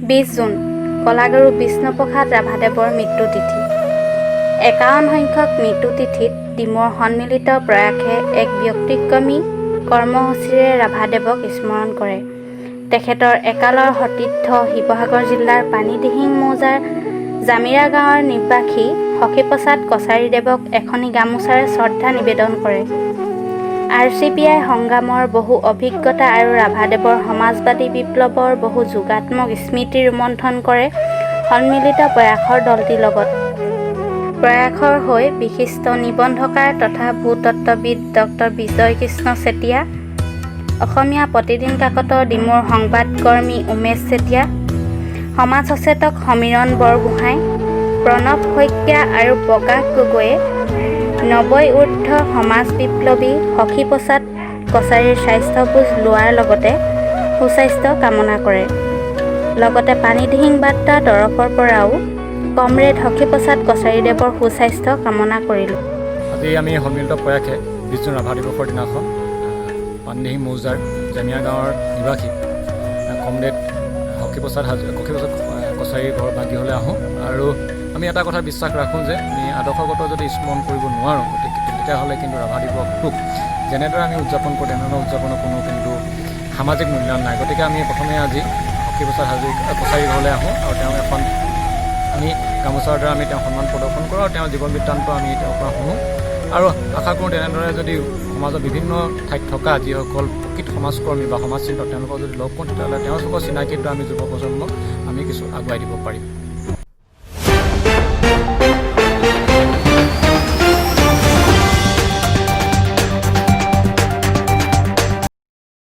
20 June কলাগুৰু বিষ্ণুপ্ৰসাদ ৰাভাদেৱৰ মৃত্যুতিথি। 51 সংখ্যক মৃত্যুতিথিত ডিমৌৰ সন্মিলিত প্ৰয়াসে এক ব্যতিক্ৰমী কৰ্মসূচীৰে ৰাভাদেৱক স্মৰণ কৰে। তেখেতৰ একালৰ সতীৰ্থ শিৱসাগৰ জিলাৰ পানীদিহিং মৌজাৰ জামিৰা গাঁৱৰ নিবাসী শশীপ্ৰসাদ কছাৰীদেৱক এখনি গামোচাৰে শ্ৰদ্ধা নিবেদন কৰে। আৰ চি পি আই সংগ্ৰামৰ বহু অভিজ্ঞতা আৰু ৰাভাদেৱৰ সমাজবাদী বিপ্লৱৰ বহু যোগাত্মক স্মৃতি ৰোমন্থন কৰে সন্মিলিত প্ৰয়াসৰ দলটিৰ লগত। প্ৰয়াসৰ হৈ বিশিষ্ট নিবন্ধকাৰ তথা ভূতত্ত্ববিদ ডক্টৰ বিজয় কৃষ্ণ চেতিয়া, অসমীয়া প্ৰতিদিন কাকতৰ ডিমৌৰ সংবাদকৰ্মী উমেশ চেতিয়া, সমাজ সচেতক সমীৰণ বৰগোহাঁই, প্ৰণৱ শইকীয়া আৰু প্ৰকাশ গগৈয়ে 90 ঊৰ্ধ সমাজ বিপ্লৱী শশীপ্ৰসাদ কছাৰীৰ স্বাস্থ্য বুজ লোৱাৰ লগতে সুস্বাস্থ্য কামনা কৰে। লগতে পানীদিহিং বাৰ্তাৰ তৰফৰ পৰাও কমৰেড শশীপ্ৰসাদ কছাৰীদেৱৰ সুস্বাস্থ্য কামনা কৰিলোঁ। আজি আমি সন্মিলিত প্ৰয়াসে 20 জুন ৰাভা দিৱসৰ দিনাখন পানীদিহিং মৌজাৰ জামিয়া গাঁৱৰ নিবাসী কমৰেড শশীপ্ৰসাদ কছাৰীৰ ঘৰ বাসগৃহলৈ আহোঁ আৰু আমি এটা কথা বিশ্বাস ৰাখোঁ যে আমি আদৰ্শগত যদি স্মৰণ কৰিব নোৱাৰোঁ, গতিকে তেতিয়াহ'লে কিন্তু ৰাভা দিৱসটোক যেনেদৰে আমি উদযাপন কৰোঁ, তেনেধৰণৰ উদযাপনৰ কোনো কিন্তু সামাজিক মূল্যায়ন নাই। গতিকে আমি প্ৰথমে আজি শশীপ্ৰসাদ কছাৰীৰ ঘৰলৈ আহোঁ আৰু তেওঁক এখন আমি গামোচাৰ দ্বাৰা আমি তেওঁক সন্মান প্ৰদৰ্শন কৰোঁ আৰু তেওঁৰ জীৱন বৃত্তান্ত আমি তেওঁৰ পৰা শুনো আৰু আশা কৰোঁ, তেনেদৰে যদি সমাজৰ বিভিন্ন ঠাইত থকা যিসকল প্ৰকৃত সমাজকৰ্মী বা সমাজ চিন্তক, তেওঁলোকক যদি লগ কৰোঁ, তেতিয়াহ'লে তেওঁলোকৰ চিনাকিৰ দ্বাৰা আমি যুৱ প্ৰজন্মক আমি কিছু আগুৱাই দিব পাৰিম।